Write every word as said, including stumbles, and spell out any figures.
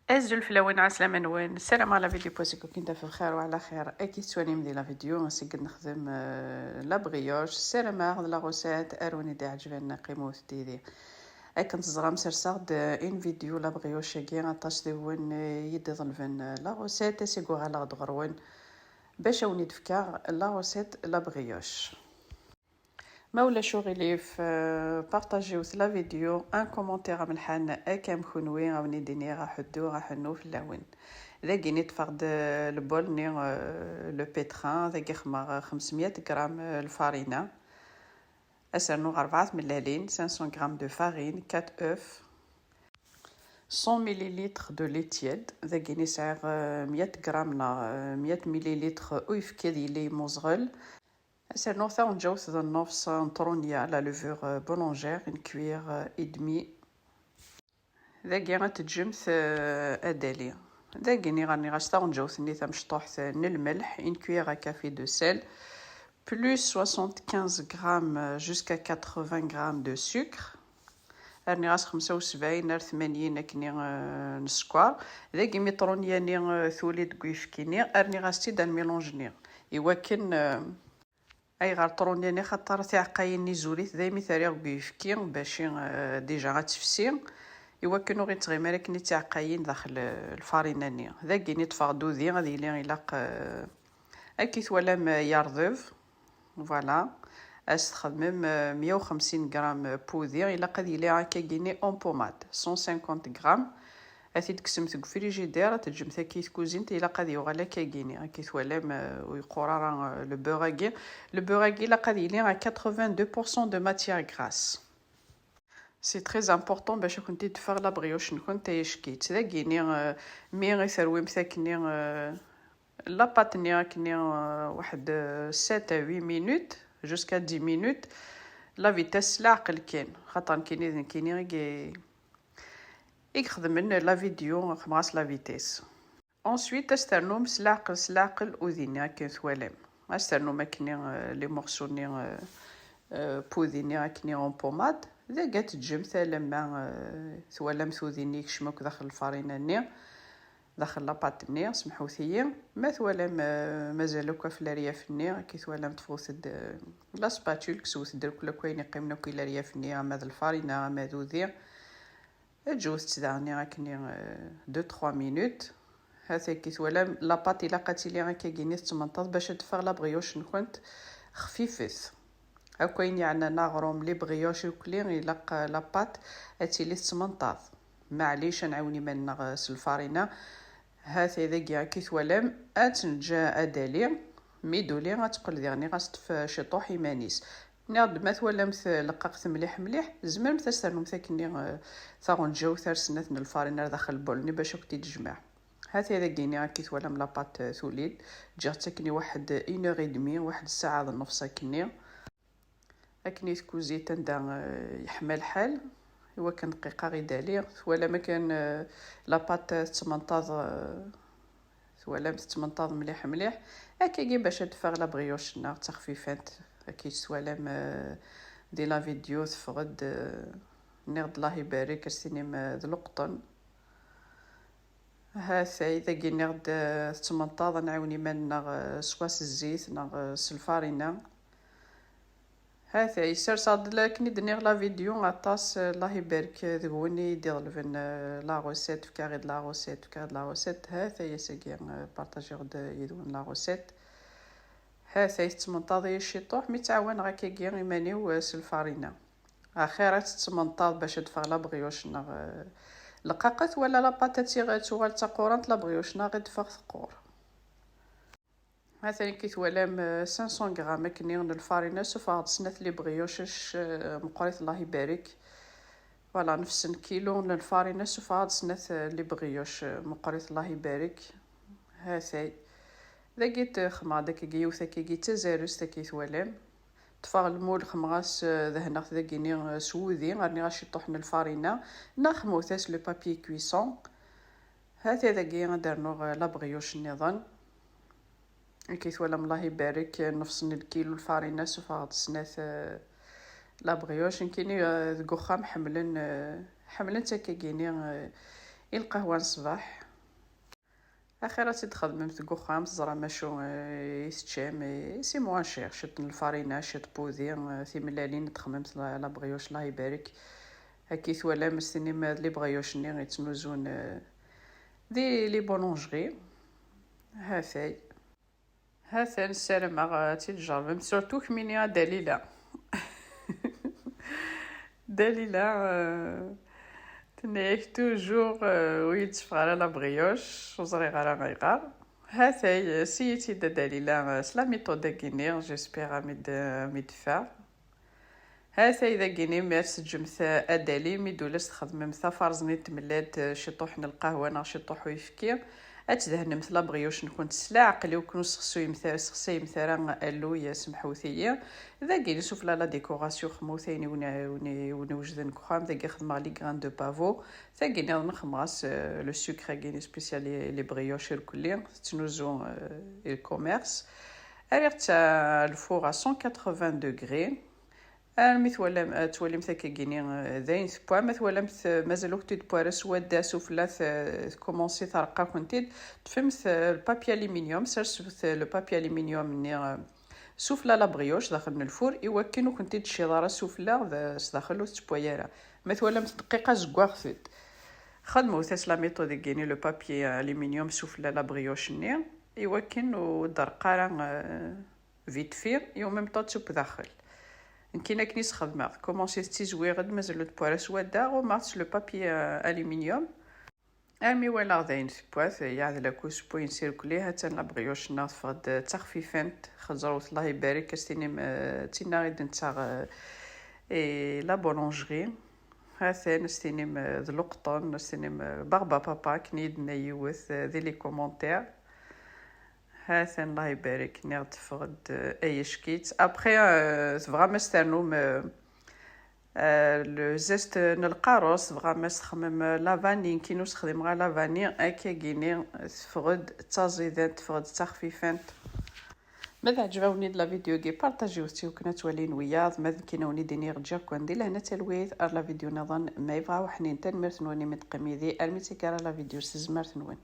Azul fell-awen, ɛeslama-nwen, ssarameɣ la vidéo posiko kin tafew xir wa ɛla xir. Akka tettwalim di la vidéo, ass-agi nexdem, euh, la brioche. Ssarameɣ d la recette ara wen-d-iɛeǧben, qqimet did-i. Akken teẓram, serseɣ-d, euh, une vidéo la brioche-agi, aṭas deg-wen, euh, i yi-d-iḍelben, euh, la recette, ass-agi uɣaleɣ-d ɣer-wen bac a wen-id-fkeɣ la recette la brioche. Ma ulac uɣilif, euh, partagiwt la vidéo, un commentaire amelḥan akka am kunwi, a wen-id-iniɣ aḥuddu aḥennu fell-awen. Dagi i ṭṭfeɣ-d, euh, le bol-nni, euh, le pétrin, dagi xedmeɣ xemsmya gram, euh, lfarina. Ad s-rnuɣ rebɛa tmellalin, cinq cents grammes de farine, quatre œufs, cent millilitres de lait tiède. Dagi-ni sɛiɣ, euh, mya gram neɣ, euh, mya millilitres uyefki ad yili imuẓɣel. Ad s-rnuɣ taɣenǧawt d nnefs n trunya, la levure, euh, boulangère, une cuillère, euh, et demie. Dagi ad teǧǧemt, euh, ad d-tali. Dagi-ni rniɣ-as taɣenǧawt-nni tamecṭuḥt n lmelḥ, une cuillère à café de sel, plus soixante-quinze grammes jusqu'à quatre-vingts grammes de sucre. Rniɣ-as xemsa u sebɛin ar tmanyin akkenni, euh, n sskeṛ. Dagi mi trunya-nni, euh, tuli deg uyefki-nni, rniɣ-as-tt-id ar lmilanj-nni. Iwakken, euh, ayɣer trunya-nni? Xaṭer tiɛeqqayin-nni zulit daymi t-rriɣ deg uyefki, bac, euh, déjà ad tefsi. Iwakken ur ɣ-ittɣimi ara akken i d tiɛeqqayin daxel, euh, lfarina-nni. Dagi-ni ṭṭfeɣ-d udi, ad yili ilaq, euh, akka i twalam, euh, yerḍeb. Voilà. Ad s-txedmem, euh, mya u xemsin gram n wudi, ilaq ad yili akkagini en pommade, cent cinquante grammes. Ad t-id-tekksemt deg ufrijider, ad t-teǧǧemt akka i tkuzint, ilaq ad yuɣal akkagini. Akka i twalam, euh, ur yeqqur ara, euh, le beurre-agi. Le beurre-agi ilaq ad yili à quatre-vingt-deux pour cent de matière grasse. C'est très important bac ad kent-id-teffeɣ la brioche-nkent tayeckit. Dagi-ni, euh, mi i terwimt akkenni, euh, la pâte-nni akkenni, euh, waḥed, euh, sept à huit minutes, jusqu'à dix minutes. La vitesse s leɛqel kan, xaṭer nekkini d nekkini i i ixedmen la vidéo, xedmeɣ-as la vitesse. Ensuite, ad s-ternum s leɛqel, s leɛqel udi-nni akken twalam. Ad s-ternum akkenni, euh, les morceaux-nni, euh, euh, n wudi-nni akkenni en pommade. Dagi ad teǧǧemt alamma, euh, twalamt udi-nni yekcem akk daxel lfarina-nni, daxel la pâte-nni, semḥut-iyi. Ma twalam, euh, mazal akk ɣef leryaf-nni, akka i twalam, ṭfut-d, euh, la spatule, ksewt-d akk, akk ayen iqqimen akk i leryaf-nni, ama d lfarina, ama d udi. Ǧǧut-tt daɣen akkenni, euh, deux, trois minutes. Hat akka i twalam, la pâte ilaq ad tili akkagini tettmenṭaḍ bac ad d-teffeɣ la brioche-nkent xfifet. Akk ayen yeɛnan aɣrum, les brioches irkelli, ilaq, euh, la pâte ad tili tettmenṭaḍ. Maɛlic, ad nɛiwen iman-nneɣ, euh, s lfarina. Hat dagi akka i twalam, ad tt-neǧǧ ad d-tali. Mi d-tuli ad teqqel diɣen ɣas teṭṭef ciṭuḥ iman-is. Nniɣ-d ma twalamt leqqaqet mliḥ mliḥ, tzemremt ad s-ternumt akkenni, eh, taɣenǧawt ar snat n lfarin ar daxel n bol-nni bac ad kent-id-tejmeɛ. Hat dagi-ni akka i twalam la pâte, eh, tuli-d. Ǧǧiɣ-tt akkenni waḥed une heure et demie, waḥed ssaɛa d nnefs akkenni. Akken i tkuzit anda, eh, yeḥma lḥal, i wakken dqiqa i d-tali. Twalam akken, eh, la pâte tettmenṭaḍ, eh, twalam tettmenṭaḍ mliḥ mliḥ. Akkagi bac ad d-teffeɣ la brioche-nneɣ d taxfifant. Akka i tt-twalam, eh, di la vidéo teffeɣ-d, eh, nniɣ-d Allah ibarek, ad s-tinim, eh, d leqṭen. Hatay, dagi nniɣ-d, eh, tettmenṭaḍ, ad nɛiwen iman-nneɣ, eh, swa s zzit neɣ, eh, s lfarina. Hatay, serseɣ-d la-, akken i d-nniɣ la vidéo aṭas, eh, Allah ibarek, eh, deg-wen i d-iḍelben, eh, la recette, fkiɣ-id la recette, fkiɣ-id la recette. Hatay, ass-agi, eh, partagiɣ-d yid-wen la recette. Hatay, tettmenṭaḍ-iyi ciṭuḥ, mi ttɛawaneɣ akkagi iman-iw, eh, s lfarina. Axir ad tettmenṭaḍ bac ad d-teffeɣ la brioche-nneɣ, eh, leqqaqet, wala la pâte ad tiɣ-, ad tuɣal d taqurant, la brioche-nneɣ ad d-teffeɣ teqqur. Atan akka i twalam, eh, cinq cents grammes akkenni n lfarina, sufɣeɣ-d snat les brioches, eh, meqqrit, Allah ibarek. Voilà, nefs n kilo n lfarina, sufɣeɣ-d snat, eh, les brioches, eh, meqqrit, Allah ibarek. Hatay. Dagi t-, xedmeɣ-d akkagi yiwet akkagi d tazarest, akka i twalam. Ṭṭfeɣ lmul, xedmeɣ-as, eh, dehneɣ-t dagini, eh, s wudi, rniɣ-as ciṭuḥ n lfarina, neɣ xedmet-as le papier cuisson. Hati dagi ad d-rnuɣ, eh, la brioche nniḍen. Akka i twalam, Allah ibarek, eh, nnefs n lkilu lfarina, sufɣeɣ-d snat, eh, la brioche. Nekkini, eh, deg uxxam ḥemmlen, eh, ḥemmlen-tt akkagini, eh, I lqahwa n ṣṣbeḥ. Axir ad tt-id-txedmemt deg uxxam, teẓram acu, eh, i teččam, eh, c'est moins cher, ciṭ n lfarina, ciṭ n wudi, eh, timellalin, ad txedmemt la, la brioche, Allah ibarek. Akka i twalam, s tinim d les brioches-nni i ttnuzun, eh, di les boulangeries. Hatay. Hatan, ssarameɣ, eh, ad tt-id-tjerrbemt, surtout kemmini a Dalila. Dalila, eh, tenna-yak toujours, eh, ur yi-d-teffeɣ ara la brioche, ur ẓriɣ ara ayɣer. Hatay, eh, siyit-id a Dalila, eh, s la méthode-agi-nni, j'espère ad m-id-, ad m-id-teffeɣ. Hatay dagini, mi ara teǧǧemt adali, mi d-ula s-txedmemt tafarẓnit n tmellalt, eh, ciṭuḥ n lqahwa neɣ ciṭuḥ uyefki, ad tdehnemt la brioche-nkent s leɛqel, i wakken ur sexsuyemt ara, sexsayemt ara alluy, eh, semḥewt-iyi. Dagini, sufella la décoration, xedmeɣ ayen i wen-, i wen-, i wen-iwejden deg uxxam, dagi xedmeɣ les grains de pavot, tagi nniḍen xedmeɣ-as, eh, le sucre-agi spécial les, les brioches irkelli, tettnuzu, eh, i le commerce. Rriɣ-tt, eh, le four à cent quatre-vingts degrés. Armi twalam, eh, twalimt akkagini, eh, d ayen tewwa. Ma twalamt, eh, mazal ur kent-id-tewwi ara s wadda sufella, eh, tkumansi treqq-akent-id, ṭṭfemt, eh, le papier aluminium, sersemt, eh, le papier aluminium-nni, eh, sufella la brioche, daxel n lfur, i wakken ur kent-id-tecciḍ ara sufella, d, s daxel ur tettewwi ara. Ma twalamt dqiqa, zeggaɣet-d. Xedmeɣ-as la méthode-agi-nni, le papier aluminium sufella la brioche-nni, i wakken ur d-treqq ara, eh, vite fait, et en même temps teww daxel. Nekkini akken i s-xedmeɣ, kumansi tettizwiɣ-d, mazal ur d-tewwi ara s wadda, ɣummeɣ-tt s le papier, euh, aluminium. Armi walaɣ d ayen tewwa, yeɛdel akk usewwi-ines irkelli, ha-tt-an la brioche-nneɣ teffeɣ-d d taxfifant, xeẓrewt, Allah ibarek, ad s-tinim, euh, d tinna i d-nettaɣ, euh, i la boulangerie. Ha-t-an, ad s-tinim, euh, d leqṭen, ad s-tinim, euh, barba papa, akken i yi-d-tenna yiwet, euh, di les commentaires. Ha-t-an, Allah ibarek, nniɣ-d teffeɣ-d, eh, ay ack-itt. Après, eh, tebɣam ad s-ternum, eh, eh, le zeste n lqarus, tebɣam ad s-txemmem, eh, la vanille, nekkini ur s-xdimeɣ ara la vanille, akkagini teffeɣ-d d taẓidant, teffeɣ-d d taxfifant. Ma teɛǧeb-awen-id la vidéo-agi, partagiwet-tt i wakken ad twalin wiyaḍ, ma d nekkini ad wen-id-iniɣ ǧǧiɣ-ken di lehna d talwit, ar la vidéo nniḍen, ma yebɣa weḥnin. Tanemmirt-nwen imi d-teqqim yid-i, armi d taggara la vidéo s tezmert-nwen.